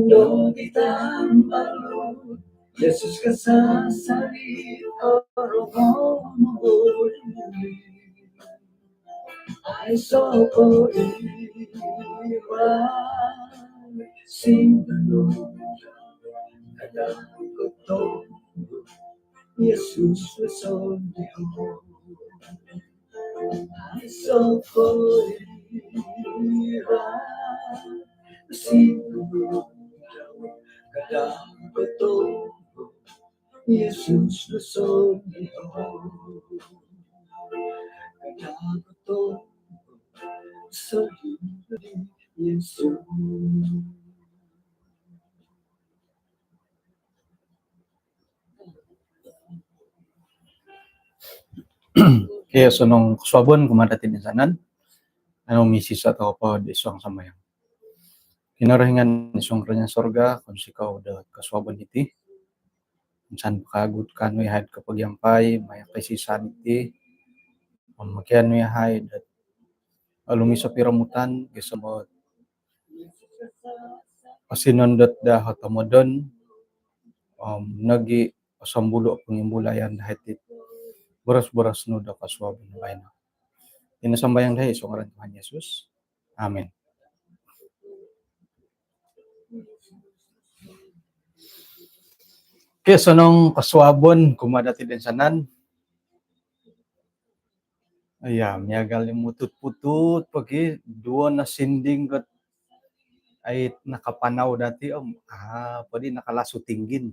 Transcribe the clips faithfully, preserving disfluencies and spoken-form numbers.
Dong di tambalut Yesus kasasari, oromo muli. Aiso po iba singkanu kada koto Yesus sondiho. Aiso po iba singkanu kada koto Yesus sondiho. Kada koto sondiho Yesus. Okey, osonong kosuabon kumaa dati toinsanan. Anu, misisa' tokou po id suang sambayang. Kinorohingan id suang kerajaan sorga, kounsikou do kosuabon iti. Insan po kawagu kaanu iyahai do kopogiampai maya' koisisaan iti. Om mokianu iyahai do olumis o piromutan gisom do osinondot daa o tomodon om nogi' osombulu' o pongimbulayan dahai ti boros-boros nu do kosuabon baino. Iti no sambayang dahai id suang ngaran Tuhan Yesus. Amin. Okey, osonong kosuabon kumaa dati toinsanan. Iya, miagal i mutut-putut po ki, duo no sinding kot ai nakapanau dati om, ah, podi nakalasu tinggin.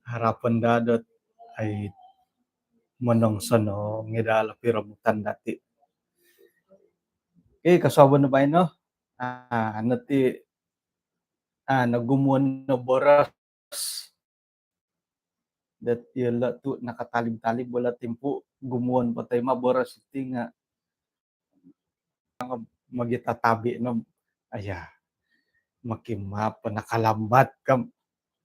Harapon daa dot ai monong-sonong i daa lo piromutan dati. Okey, kosuabon baino, ah, anu ti, ah, nogumuon no boros dot iyolo' tu' nakatalib-talib bo ilo timpu', gumuon po toi ma boros iti nga' mogitatabi' no. Aya, mokimaap po nakalambat kam.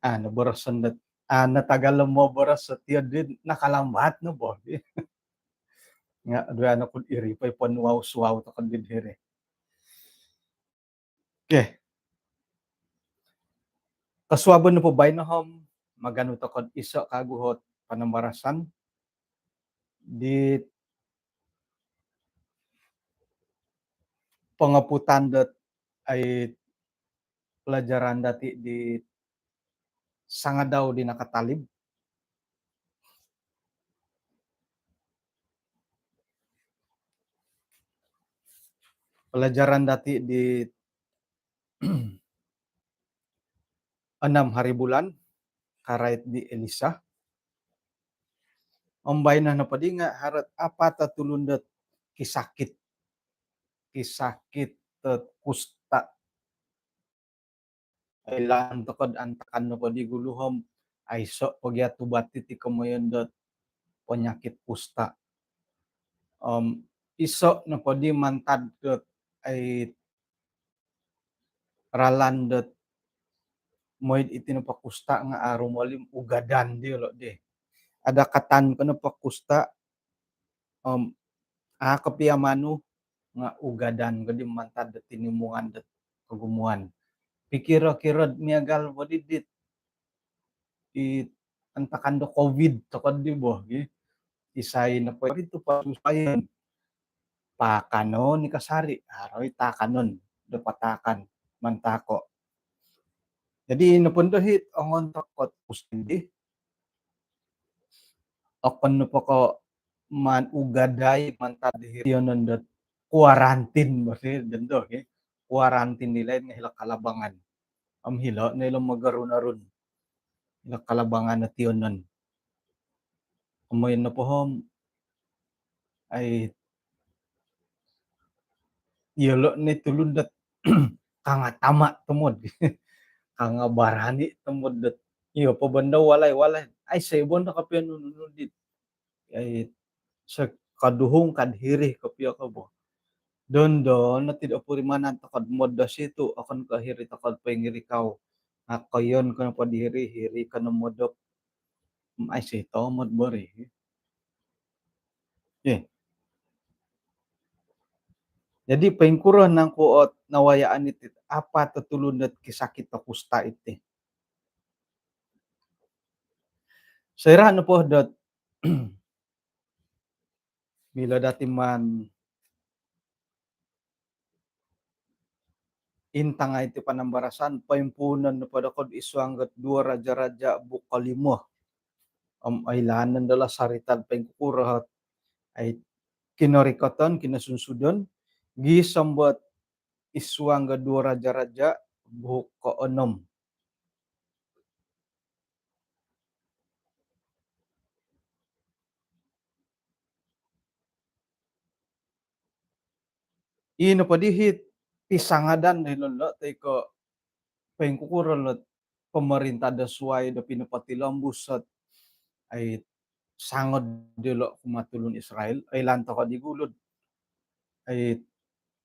Ah, noboroson dot, ah, natagal no moboros dot iyo di nakalambat no bo. Nga' duo no kud iri po i ponuau-suau toko' di diri. Okey. Kosuabon nopo baino om maganu toko' do iso' kawagu ot panambarasan di pongoputan dot ai pelajaran dati di sangadau di nakatalib. Pelajaran dati di enam hari bulan, karait di Elisa. Om baino nopo di nga' haro ot apat o tulun dot kisakit. Kisakit dot kusta. Ilaan toko' do antakan nopo di gulu om aiso' pogi ot ubat iti komoyon dot penyakit kusta. Om iso' nopo di mantad dot ai ralan dot mooi iti nopo kusta nga' aru molim ugadan diyolo' di. Adakatan ko nopo kusta om a' kopio manu nga' ugadan ko di mantad dot tinimungan dot kogumuan. Pikiro-kiro'd miagal bo di dit i antakan do covid toko' di bo gi. Isai nopo itu pasusuayan. Paakanon i kasari', haro i taakanon do pataakan mantad ko'. Jadi ino pun do hit ongon toko' pusing di. Okon nopo ko' maan ugadai mantad di hiri tiyonon dot kuarantin bo di dondo gi. Kuarantin di laid nga' hilo' kalabangan. Om hilo' no ilo' magarun-arun. Ilo' kalabangan o tiyonon. Om ino po om ai iyolo' ni tulun dot kanga' tama' tomod. Kanga' barani' tomod dot iyo po bondo walai-walai. Aiso' i bondo kopio nunu-nunu dit ai sakaduhung kad hiri kopio ko bo. Dondo no tidak purimanan toko' do modosi tu' okon ko' hiri toko' do poingirikau. Nga' koiyon ko nopo di hiri, hiri ko no modop. Aiso' i tomod bo ri. Okey. Jadi poingkuro nangku ot nawayaan iti apat o tulun dot kisakit do kusta iti? Soira nopo dot milo dati maan intangai iti panambarasan, poimpuunon nopo dokoyu id suang dot Dua Raja-Raja buuk kolimo. Om oilaan no dilo sarita poingkukuro ot ai kinorikoton, kinosunsudon, gisom dot id suang dot Dua Raja-Raja buuk koonom. Ino po dii it pisangadan dilo toi ko poingkukuro ilo pemerintah do suai do pinopotilombus ot ai sangod diolo kumaa tulun Israel. Oilaan tokou di gulu dot ai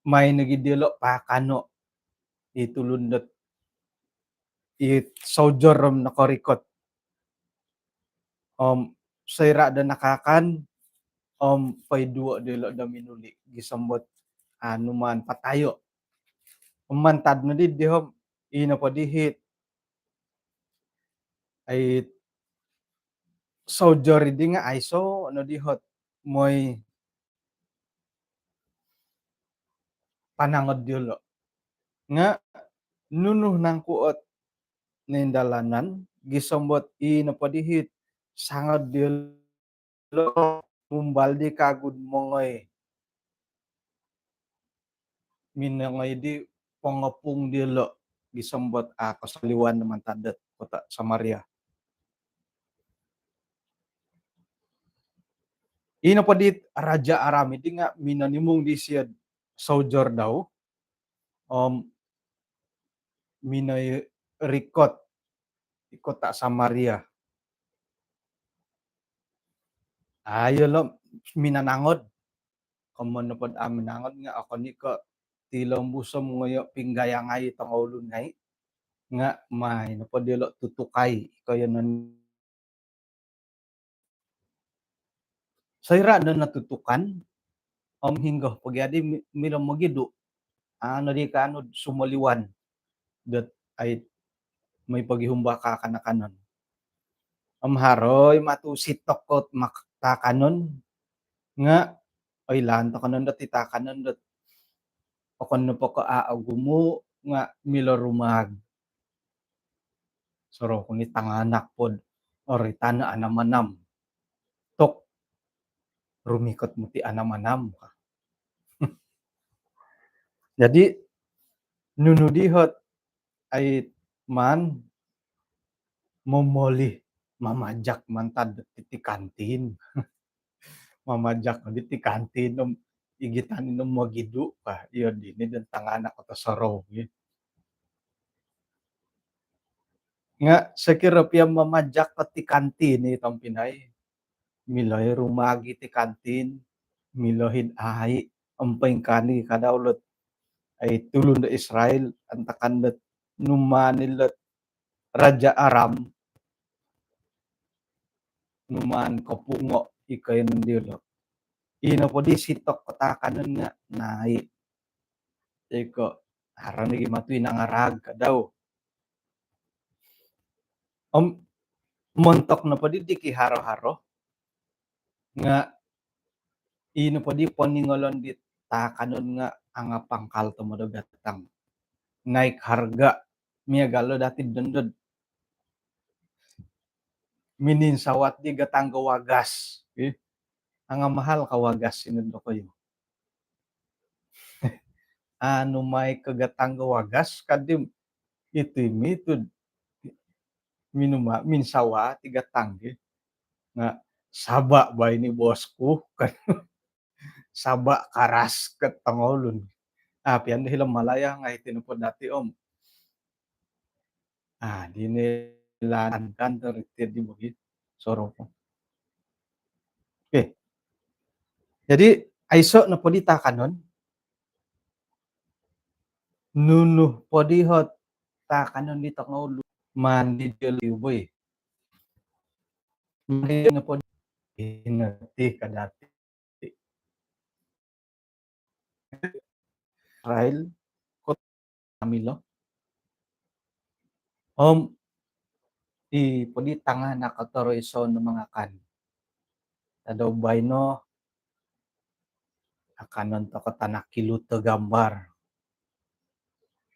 maai nogi diolo paakano i tulun dot i soldier om nokorikot. Om soira do nakaakan om poiduo diolo do minuli gisom dot anu maan patayo. Om mantad nodi dii om ino po dii it ai soldier dii nga aiso nodi ot moi panangod diolo. Nga nunu nangku ot nindalanan gisom dot ino po dii it sangod diolo mumbal di kagu do mongoi minongoi di pongopung diolo gisom dot a kosoliwan mantad dot kota Samaria. Ino po dii it Raja Aram dii nga minonimung disio do soldier dau om minoi rikot i kota Samaria. Ayo lo minanangod. Komoyon nopo dot a minangod nga okon i ko tilombus om ngoyo pinggayangai tongoulun ngai. Nga maai nopo diolo tutukai koiyonon. Soira do notutukan om hinggo po gia dii mi-, milo mogidu. Anu dii kaanu sumoliwan dot ai moi pogihum do kaakanon. Om haro i matu sitok ot mak-, taakanon nga oilaan tokou no dot i taakanon dot okon nopo ko a ogumu nga milo rumaag. Sorou ku ni tanganak po dot oroitan anam-anam. Tok rumikot moti anam-anam ka. Jadi nunu dii ot ai maan momoli mamajak mantad diti kantin. Mamajak diti kantin om igitan ino mogidu ka. Iyo dii ni dot tanganak ot osorou gi. Nga sokiro pia mamajak diti kantin i tompinai, milo i rumaag iti kantin, milo i dot ai om poingkaa nogi kadau ilo dot ai tulun do Israel antakan dot numaan ilo dot Raja Aram numaan kopungo i koiyonon diolo. Ino po dii sitok ot taakanon nga naai. Iko haro nogi matu i nangaraag kadau. Om montok nopo dii di kiharo-haro nga ino po dii poningolon di taakanon nga angapangkal tomod o gatang. Naik harga, miagal do dati dondo dot mininsawa di gatang do wagas. Ih, angamahal ka wagas ino dokoyu. Anu maai ko gatang do wagas ka dii, itu i mitu dot minuma-, minsawa ti gatang gi. Nga saba bai ni bosku kan. Saba karas ka tongoulun. Ah, pian di hilo Malaya nga iti nopo dati om. Ah, dii ni lanan kantor iti di bogi. Sorou ku. Okey. Jadi aiso nopo dii taakanon, nunu po dii ot taakanon di tongoulun, maan di diolo i boi. Maan di nopo dii ino ti ka dati. Israel, ko' milo. Om i po di tanganak o toroiso no mangakan. Tadau baino, akanon toko tanak kilut do gambar.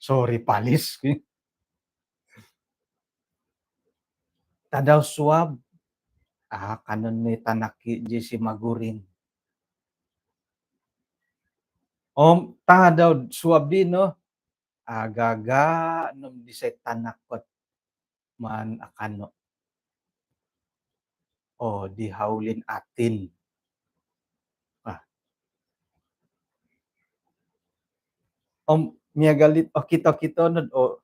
Sorry, palis. Tadau suab, akanon ni tanak ki Jesse Maguring. Om tadau suab dino, agaga nom disai tanak kot maan akano. Oh, di Haulin Atin. Ah. Om miagal dit, oh, kito-kito nod, oh,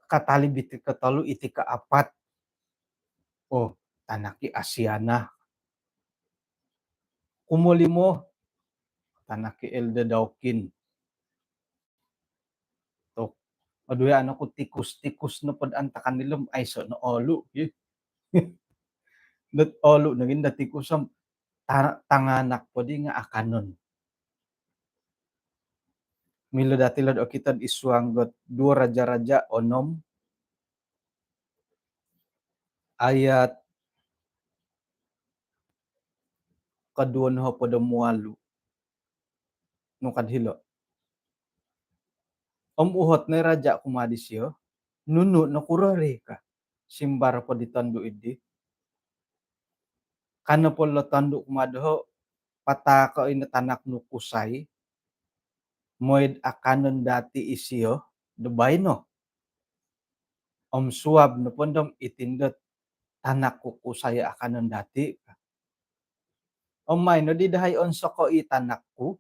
katalib iti kotolu, iti kaapat. Oh, tanak ki Asiana. Kumolimo, tanak ki Elda Daukin. Tok. Aduh, ya, anaku tikus-tikus no pod antakan dilo, aiso no olu, ya. Dot olu nagin da tikus om ta-, tanganak po di nga akanon. Milo dati lo do okito id suang dot Duo Raja-Raja onom ayat koduo nohopod om walu. Nukad hilo. Om uhot no i raja kumaa disio, "Nunu, nokuro ri?" ka. Simbar po di tondu idi. Kano po lo tondu kumaa doho, "Pataako ino tanak nu kusai, mooi do akanon dati isio do baino. Om suab nopo ndo om iti ndo tanak ku kusai akanon dati." Om maai no di dahai onsoko i tanak ku,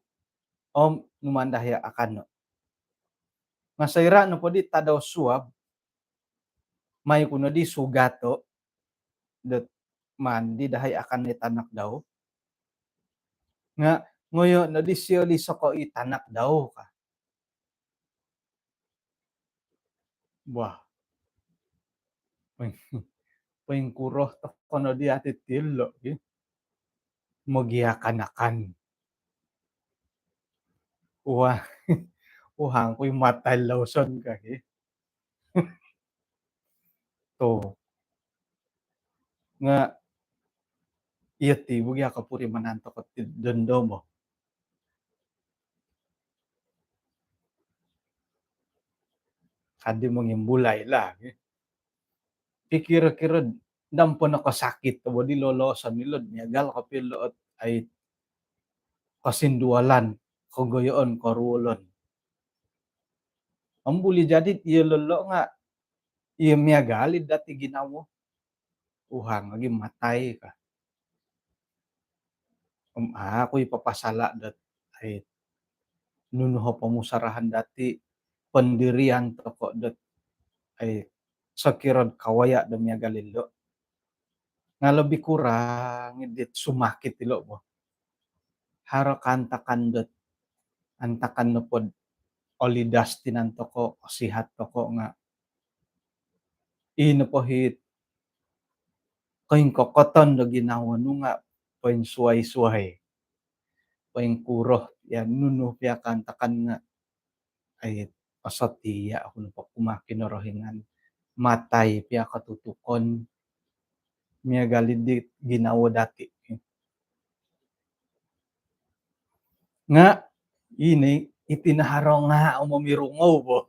om numaan dahai akano. Nga soira nopo di tadau suab, maai ku no di sugato dot maan di dahai akan i tanak dau. Nga ngoyo no disio lisoko i tanak dau ka. Wah. Poingkuro toko no di ati tilo, ki. Mogiakan-akan. Wah. Uhang ku i matai lauson ka, ki. Tu. Nga iyo ti bugia kapurimanan toko ti dondo mo. Kadi mongimbulai lah, ki. Pikiro-kiro dam po nakasakit bo di loloson ilo, miagal kopio ilo ot ai kosindualan, kogoyoon, koruolon. Om buli jadi iyo lolo nga iyo miagal i dati ginawo. Uhang lagi matai ka. Om aku i papasala dot ai nunu ho pomusarahan dati, pendirian toko dot ai sokiro kawaya do miagal ilo. Nga lebih kurang dit sumakit ilo bo. Haro kaantakan dot antakan nopo do olidas tinan toko, sihat toko nga ino po hit koingkokoton do ginawo nu nga poinsuai-suai. Poingkuro ya nunu pia kaantakan nga ai osotia oku nopo kumaa Kinorohingan. Matai pia katutukon miagal i di ginawo dati. Nga ini iti no haro nga momirungou bo.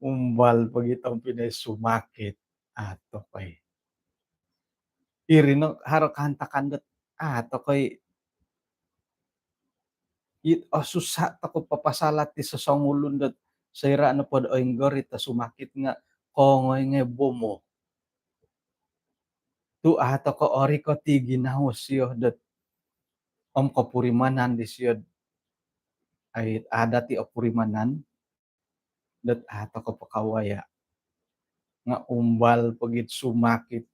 Umbal pogi tompinai sumakit. Ato koi. Iri no haro kaantakan dot ato koi. It, oh, susah toko papasala ti sosongulun dot soira nopo do oinggorit o sumakit nga kongoi ngai bomo. Tu ato ko oriko ti ginawo sio dot om kopurimanan disio ai ada ti opurimanan dot ato ko pakawaya. Nga umbal pogit sumakit.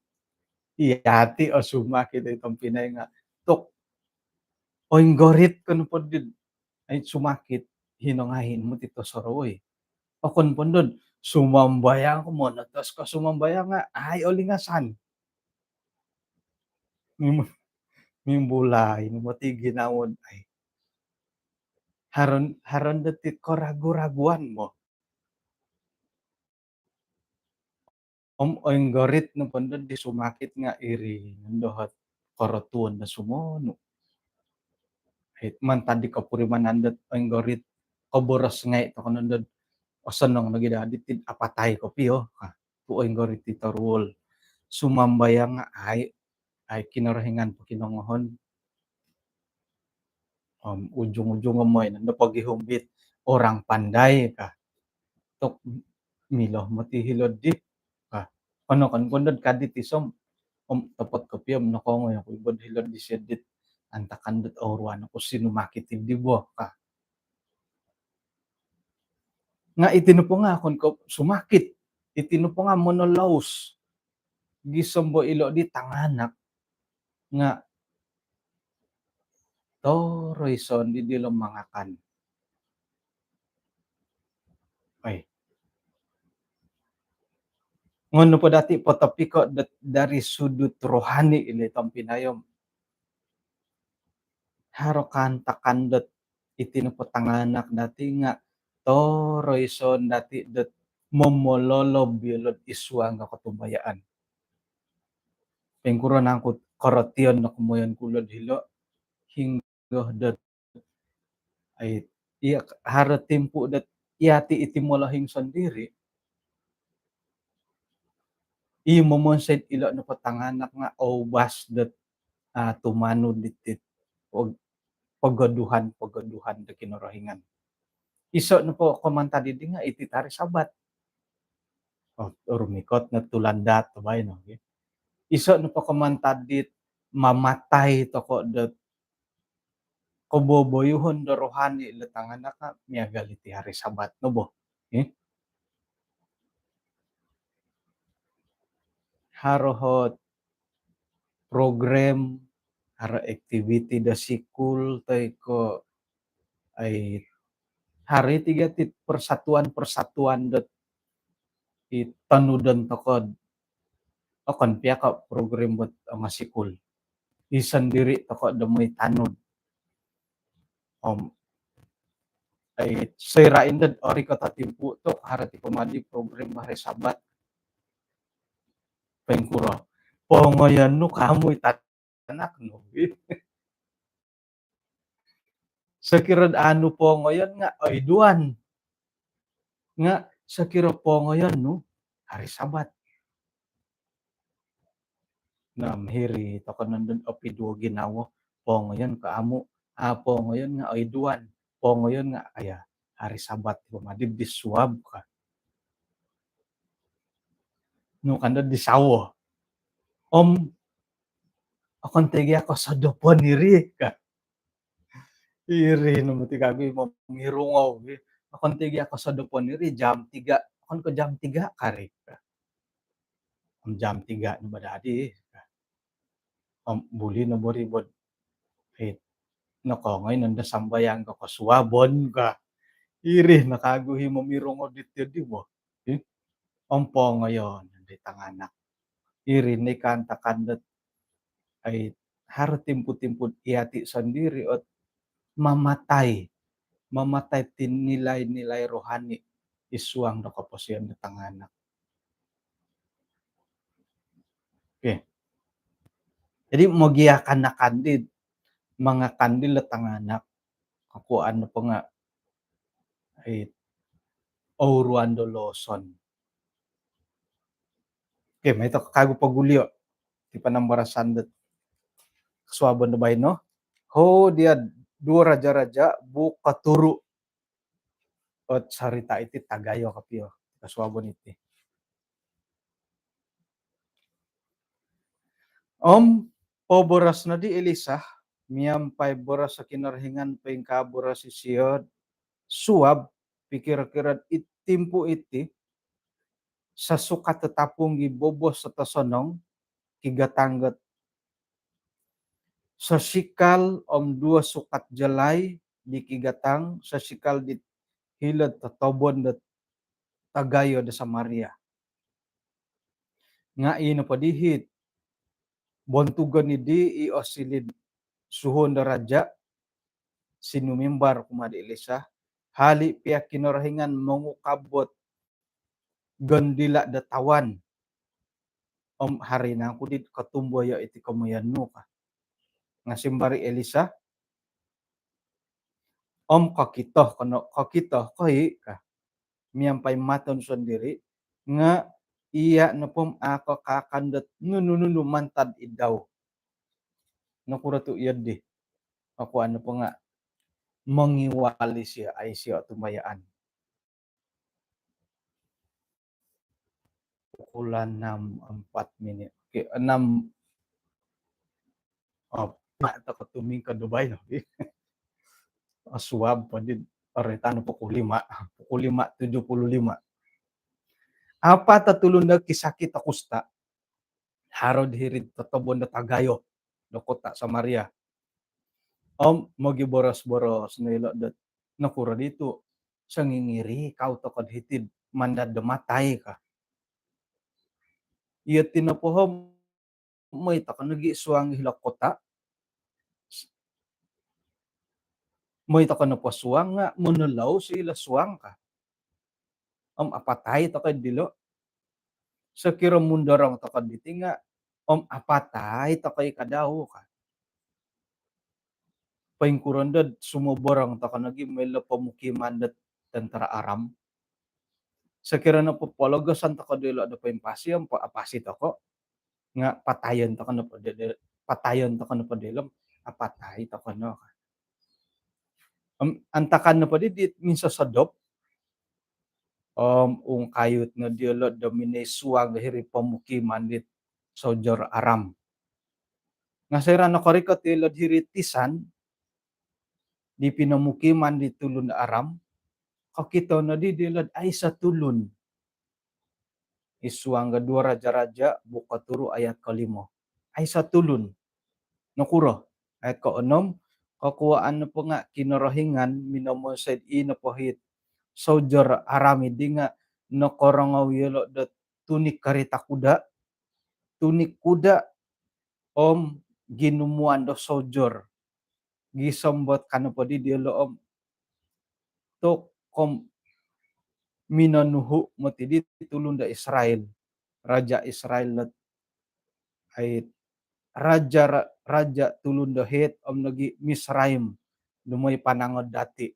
Iya ti o sumakit i tompinai nga tok. Oinggorit ko nopo did ai sumakit, hino ngai muti tosorou. Okon po ndo sumambayang ko monotos ko sumambayang nga ai olingasan. Mim-, mimbulai no moti ginawo ai. Haro, haro nondo ti keragu-raguan bo. Om oinggorit nopo nondo di sumakit nga iri nondo ot korotuon do sumonu. Mantad di kopurimanan dot oinggorit, koboros ngai tokou nondo dot osonong nogi daa diti apatai kopio ka. Tu oinggorit i toruol. Sumambayang nga ai, ai Kinorohingan pokinongohon. Om ujung-ujung om oi nondo pogihum dit orang pandai ka. Tu milo moti hilo di ka. Ono kan kondod kadi ti som. Om topot kopio om nokongoi oku i bo hilo di sio dit antakan dot ouruan oku sinumakit i di bo ka. Nga iti nopo nga okon ko sumakit. Iti nopo nga monolous. Gisom bo ilo di tanganak nga toroison di dilo mangakan. Oi. Ngono po dati potopiko dot dari sudut rohani ilo tompinai om. Haro kaantakan dot iti nopo tanganak dati nga toroison dati dot momololob ilo id suang do kotumbayaan. Poingkuro nangku korotion no komoyon ku lo dilo hinggo dot ai, iya haro timpu dot iyati iti molohing sondiri. I momonsoi ilo nopo tanganak nga oubas dot, ah, tumanud diti pog-, pogoduhan-pogoduhan do Kinorohingan. Iso nopo ko mantad di nga iti hari Sabat. Oh, rumikot no tulandaat baino, okey. Iso nopo ko mantad dit mamatai tokou dot koboboyuhon do rohani lo tanganak nga miagal iti hari Sabat no bo. Eh? Haro ot program, haro aktiviti do sikul toi ko ai haro i tiga ti persatuan-persatuan dot i tonudon tokou. Okon pia ko program buat ongosikul. I sondiri tokou do moi tanud. Om ai soira indo ori kota timpu tu haro ti pomadi program hari Sabat. Poingkuro. Pongoyon nu kamu i tanak nu. Sokiro anu pongoyon nga oiduan. Nga sokiro pongoyon nu hari Sabat. Nah, hiri tokou nondo opiduo ginawo, pongoyon ko amu, ah, pongoyon nga oiduan, pongoyon nga aya hari Sabat ko madib di suab ka. Nu kando di sawo. Om okon tegi ako sodopon iri ka. Iri no moti kagu i momirungou gi. Okon tegi ako sodopon iri jam tiga. Okon ko jam tiga kari. Om jam tiga no badadi. Om buli no bo ribot. Hei, nokongoi nondo sambayang ko kosuabon ka. Iri no kagu i momirungou diti di bo. Hei, om pongoyon nondo i tanganak. Iri no i kaantakan dot ai haro timpu-timpu iyati sondiri ot mamatai, mamatai ti nilai-nilai rohani i suang do koposion do tanganak. Okey. Jadi mogiakan-akan di, mangakan di lo tanganak, kakuan nopo nga ai ouruan do loson. Okey, mai tokou kagu pogulio ti panambarasan dot kosuabon do baino. Ho dia duo raja-raja buuk koturu. Ot sarita iti tagayo kopio kosuabon iti. Om poboros nodi Elisa miampai boros Kinorohingan poingkaa boros isio suab, pikir-kirot i timpu iti, sasukat tatapung i bobos sotosonong, kigatang got sosikal om duo sukat jalai di kigatang, sosikal di hilo'd totobon dot tagayo do Samaria. Nga i nopo dihit bontugon i di i osili'd suhuon do raja, sinumimbar kumaa di Elisa, "Hali' piya Kinorohingan mongukab dot gondila' do tawan om haro nangku di kotumboyo' iti komoyon nu?" ka. Nga simbar i Elisa, "Om kokito ko no, kokito ko i'," ka, "miampai mato nu sondiri', nga iya' nopo om a' ko kaakan dot nunu-nunu mantad id dau." Nokuro tu' iyo di? Okuan nopo nga' mongiwal isio, a' isio tumbayaan. Pukul enam empat minit. Okey, enam. Oh, tumingkod do baino. Suab po di, oroitan pukul lima. Pukul lima tujuh puluh lima. Apat o tulun do kisakit do kusta haro'd hiri'd totobon do tagayo do kota Samaria. Om mogiboros-boros no ilo' dot, "Nokuro di tu' songingirikau toko'd hiti'd mandad do matai?" ka. "Iyo ti nopo om moi toko' nogi' suang hilo' kota, moi toko' nopo suang nga' monolous hilo' suang," ka, "om apatai toko' dilo'. Sokiro mundorong toko' diti nga' om apatai toko' i' kadau," ka. "Poingkuro ndo'd sumoborong toko' nogi' moi ilo' pomukiman dot tentara Aram? Sokiro nopo pologoson toko' dilo' do poimpasi om po-, apasi toko', nga' patayon toko' nopo di, di, patayon toko' nopo dilo' om apatai toko' no," ka. Om antakan nopo di, di minsosodop, om ungkayut no diyolo' do minoi suang hiri pomukiman dit soujor Aram. Nga' soira' nokorikot iyolo'd hiri tisan di pinomukiman di tulun Aram, kokito noddi diyolo'd aiso' tulun. Id suang do Dua Raja-raja, buuk koturu' ayat kolimo. Aiso' tulun. Nokuro? Ayat koonom, kokuwaan nopo nga' Kinorohingan minomonsoi'd i nopo hit soujor Aram iddi nga' nokorongou iyolo' do tunik karita kuda, tunik kuda om ginumuan do soujor. Gisom dot ka nopo di diyolo' om, tu' kom minonuhu' moti di tulun do Israel, raja' Israel dot, ai, raja', raja' tulun do Hit om nogi' Misraim do moi panangod dati'.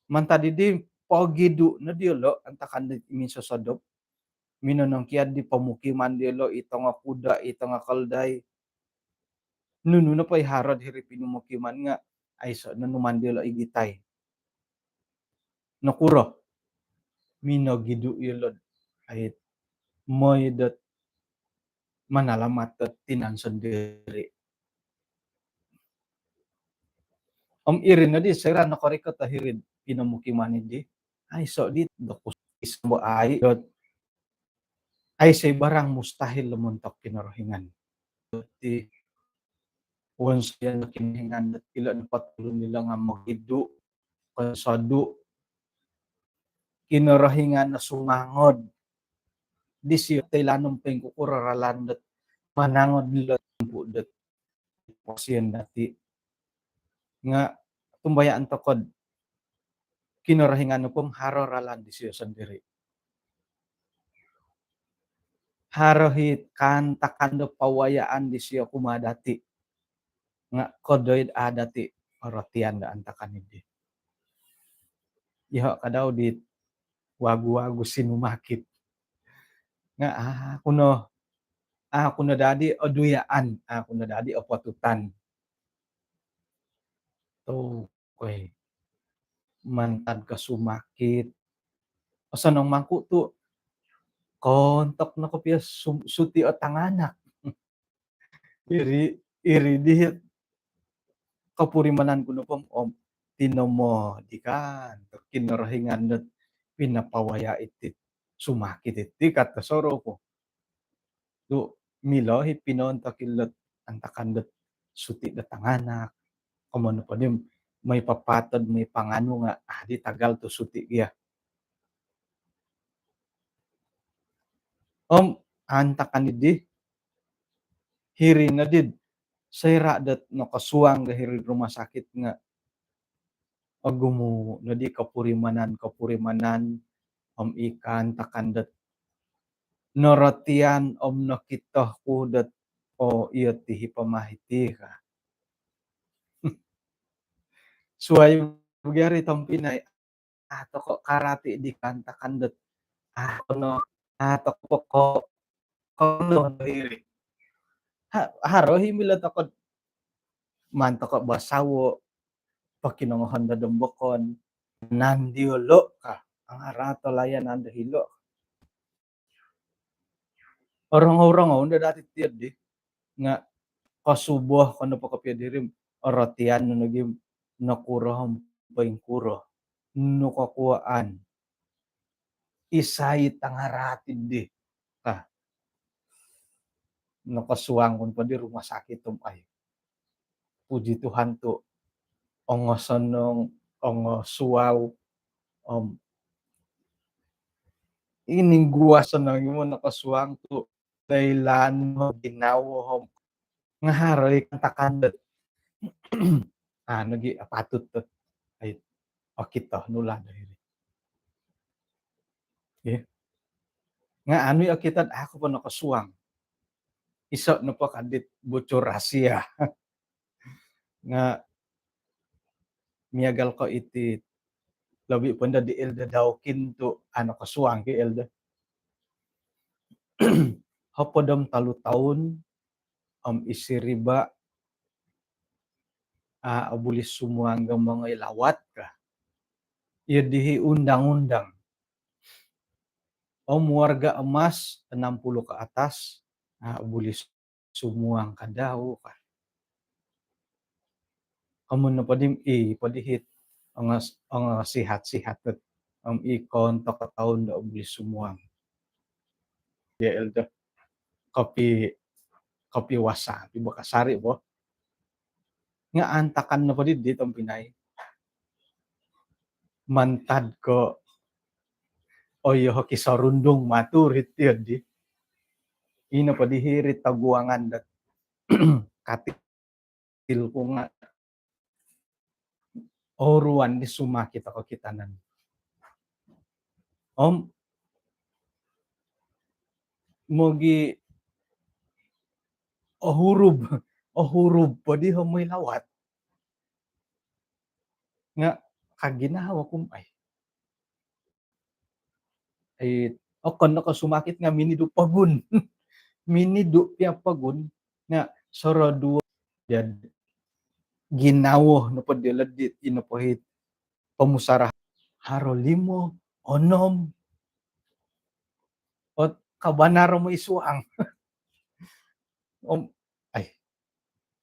Mantad iddi pogidu' no diyolo' antakan di minsosodop. Minonongkiad di pomukiman diyolo', i tongo kuda, i tongo keldai. Nunu nopo i haro'd hiri pinomukiman nga' aiso' no numan diyolo' igitai. Nokuro? Minogidu' iyolo'd, ai, moi dot manalamat dot tinan sondiri'. Om iri noddi soira' nokorikot o hiri'd pinomukiman iddi, aiso' di do kus-, iso' bo ai dot, aiso' i barang mustahil do montok Kinorohingan. Dot i wonsoyon do Kinorohingan dot ilo' nopo tulun dilo' nga' mogidu', konsodu'. Kinorohingan no sumangod disio toilaan om poingkukuro ralan dot manangod dilo' timpu' dot posion dati'. Nga' tumbayaan toko'd Kinorohingan nopo om haro ralan disio sondiri'. Haro hi kaantakan do pawayaan disio kumaa dati'. Nga' kodoi'd a' dati' orotian do antakan iddi. Iyoho' kadau di wagu-wagu sinumakit. Nga' a' ku no, a' ku no dadi oduyaan, a' ku no dadi opotutan. Tu' koi, mantad ko sumakit, osonong mangku tu' koontok no kopio su-, suti' o tanganak. Iri, iri di hit kopurimanan ku nopo om, om tinomod i' kan tu' Kinorohingan dot pinapawaya' iti sumakit iti ka, tosorou ku. Tu' milo i' pinoontok ilo'd antakan dot suti' dot tanganak. Komoyon nopo di moi papaatod, moi panganu nga' a' di tagal tu' suti' gia. Om antakan iddi, hiri noddi'd soira' dot nokosuang do hiri'd rumah sakit nga' ogumu' noddi kopurimanan-kopurimanan om i kaantakan dot norotian om nokito ku dot, oo, iyo ti hi pama hiti ka. Suwai bagi ari tompinai, a' toko' karati' di kaantakan dot, a' kono, a' toko' poko' kono diri. Ha, haro hi milo toko'd maan toko' basawo', pokinongohon do dombokon, nan diyolo' ka, angarato layanan do hilo'. Orongou-rongou no dati' tiyo'ddi, nga' kosubo ko nopo kopio diri, orotian nu nogi nokuro om poingkuro, nu kokuwaan, isai tangaraat iddi. Nah, nokosuang ku nopo di rumah sakit om ai, puji Tuhan tu' ongosonong, ongosuwau, om iningguason nogi' mo nokosuang tu' toilaan no ginawo om nga' haro i kaantakan dot, a' nogi' apatut dot, ai, okito nu lah do hiri. Nga' anu i okito, a' ku po nokosuang. Iso' nopo kadit bocor rahsia. Nga' miagal ko' iti, lobi' pondo di Elder Daukin tu' a' nokosuang ki Elder. Hopod om tolu toun om i siriba' a' obuli sumuang do mongoi lawat ka. Iyo di hi undang-undang. Om warga emas enam puluh ke atas a' obuli sumuang kadau ka. Amun nopo di, i po di hit, ongo, ongosihat-sihat dot, om i koontok toun do obuli sumuang. Di Elder, kopi, kopi wasa, pi bakasari po. Nga' antakan nopo di, di tompinai, mantad ko' oyoho' kisorundung matu ri tiyo'ddi. Ino po di hiri toguangan dot katil ku nga' oruan di sumakit o kokitanan. Om mogi ohurub, ohurub po di homoi lawat. Nga' kaginawo ku om ai, ai, okon no ko' sumakit nga' minidu' pogun. Minidu' piya pogun nga' soroduo. Jadi ginawo nopo diyolo' di, ino po hit pomusarahan, haro limo, onom. Ot kabanar om i suang. Om ai,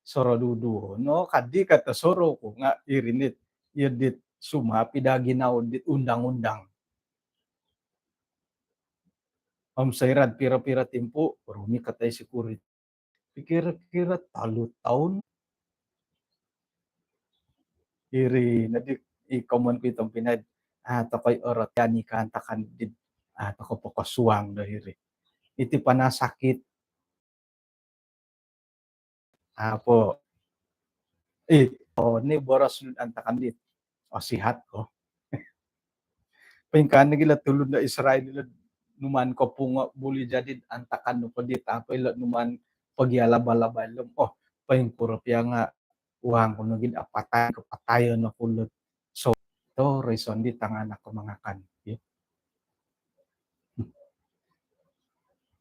soroduo-duo no kaddi ka tosorou ku nga' iri nit, iyo dit sumapi daa ginawo dit undang-undang. Om soira'd piro-piro timpu, rumikot ai security. Kira-kira tolu toun. Iri noddi i komoyon ku i tompinai, a' toko' i orotian i kaantakan di, a' toko' pokosuang do hiri. Iti panasakit. Apo? Ih, oo, ni boros nu antakan di, osihat ko. Poingkaa nogi' ilo tulun do Israel ilo numaan kopungo, buli jadi antakan nu po di, apo ilo numaan pogialaba-laba ilo. Oh, poingkuro piya nga' uang ku nogi' apatai, kapatayon oku lo. So, to, roison di tanganak ko mangakan.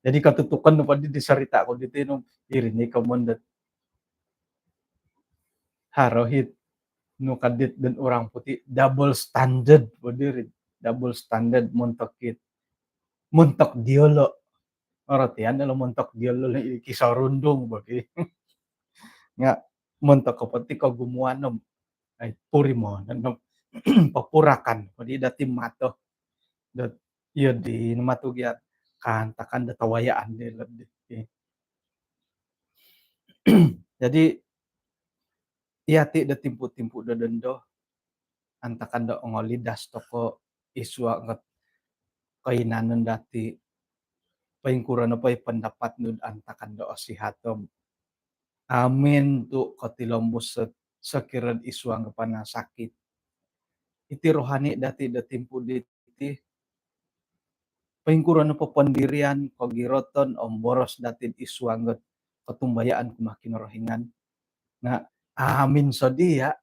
Jadi katutukan nu po di, di sarita' ku diti nu, iri ni komoyon dot haro hit nu kadit dan orang putih, double standard po diri. Double standard montok it, montok diyolo'. Orotian ilo montok diyolo' i kisorundung bagi. Nga' montok ko po ti kogumuan om ai, purimonon om papurakan po di dati' mato. Dot iyo di no matu gia kaantakan do tawayaan di loddi. Jadi iyati' do timpu-timpu do dondo, antakan do ongolidas toko' i suang ot koinanon dati', poingkuro nopo i pandapat nu'd antakan do osihat om Amin tu' kotilombus sokirod isuang do panasakit. Iti rohani dati' do timpu' diti, poingkuro nopo pondirian, kogiroton om boros dati'd isuang dot kotumbayaan kumaa Kinorohingan nga' amin sodia'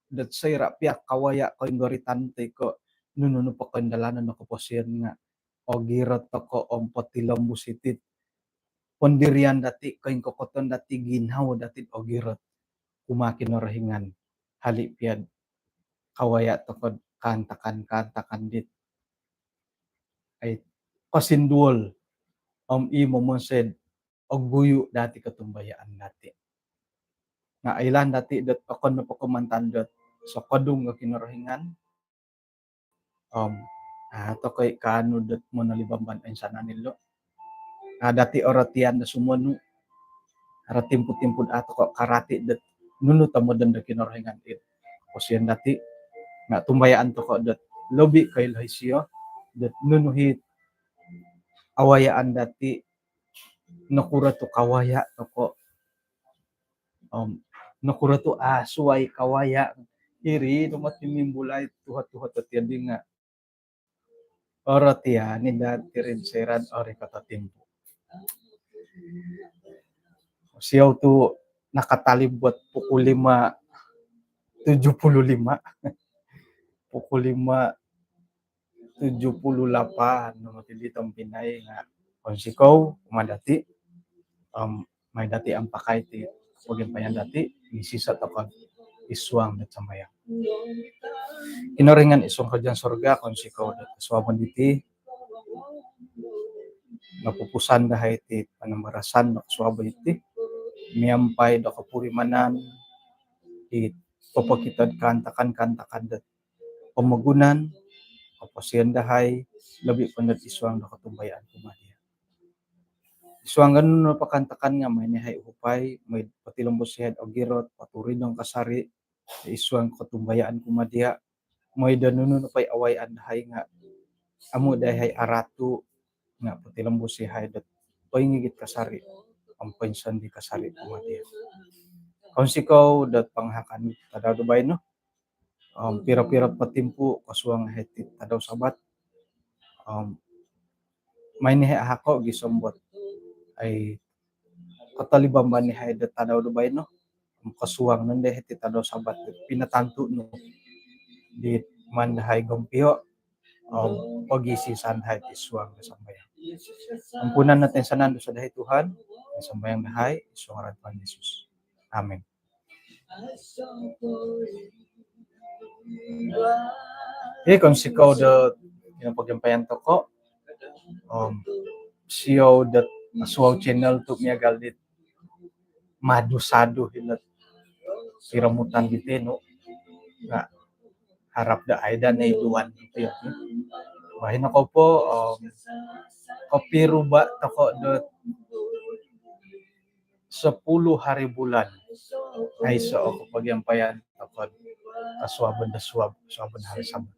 dot soira' pia kawaya' koinggoritan toi ko' nunu nopo koindalanon do koposion nga' ogirot toko' om potilombus iti'd pondirian dati', koingkokoton dati', ginawo dati'd ogirot kumaa Kinorohingan. Hali' pia'd kawaya' toko'd kaantakan-kaantakan dit ai kosinduol om i momonsoi'd oguyu' dati' kotumbayaan dati'. Nga' oilaan dati' dot okon nopo ko' mantad dot sokodung do Kinorohingan om a' toko' i' kaanu dot monolibamban oinsanan ilo'. A' dati' orotian do sumonu', haro timpu-timpu'd a' toko' karati' dot nunu tomodon do Kinorohingan id koposion dati'. Nga' tumbayaan toko' dot lobi' koilo isio dot nunu it awayaan dati', nokuro tu' kawaya' toko' om nokuro tu' a' suwai kawaya'. Iri no moti mimbulai tuhot-tuhot dot iyoddi nga' orotian i' dati' ri soira'd orikot o timpu'. Siou tu' nakatalib buat pukul lima tujuh puluh lima. Pukul lima tujuh puluh lapan no moti di tompinai nga' kounsikou kumaa dati' om mai dati' ampakai ti pogimpayan dati', misiso' toko'd isuang dot sambayang. Kinorohingan isuang karajaan surga, kounsikou dot kosuabon diti, nopupusan dahai ti panambarasan do kosuabon diti miampai do kopurimanan i popokito'd kaantakan-kaantakan dot pomogunan, koposion dahai, lobi' po nod isuang do kotumbayaan kumaa diya'. Isuang do nunu nopo kaantakan nga' mai no yahai uhupai, moi potilombus yahai'd ogirot, poturidong kasari' isuang kotumbayaan kumaa diya'. Moi do nunu nopo i awayaan dahai nga' amu' daa yahai aratu' nga' potilombus yahai dot poingigit kasari' om poinsandi kasari' kumaa diya'. Kounsikou dot pangahakan tadau do baino om piro-piro po timpu' kosuang yahai ti tadau Sabat om mai no yahai ahako' gisom dot ai kotolibamban yahai do tadau do baino om kosuang nondo yahai ti tadau Sabat dot pinatantu' nu di maan dahai gompio' om pogisisan dahai ti suang do sambayang. Ampunan no toinsanan dusa dahai Tuhan, sambayang dahai isuang ngaran Tuhan Yesus. Amin. Okey, kounsikou do ino pogimpayan toko' om siou dot Suau Channel tu' miagal dit madu-sadu hilo'd piromutan di tinu' nga' harap do aiso' no iduan. Baino kou po om kopiruba' toko' dot sepuluh hari bulan. Aiso' oku pogiampayan toko'd kosuabon do suab, kosuabon hari Sabat.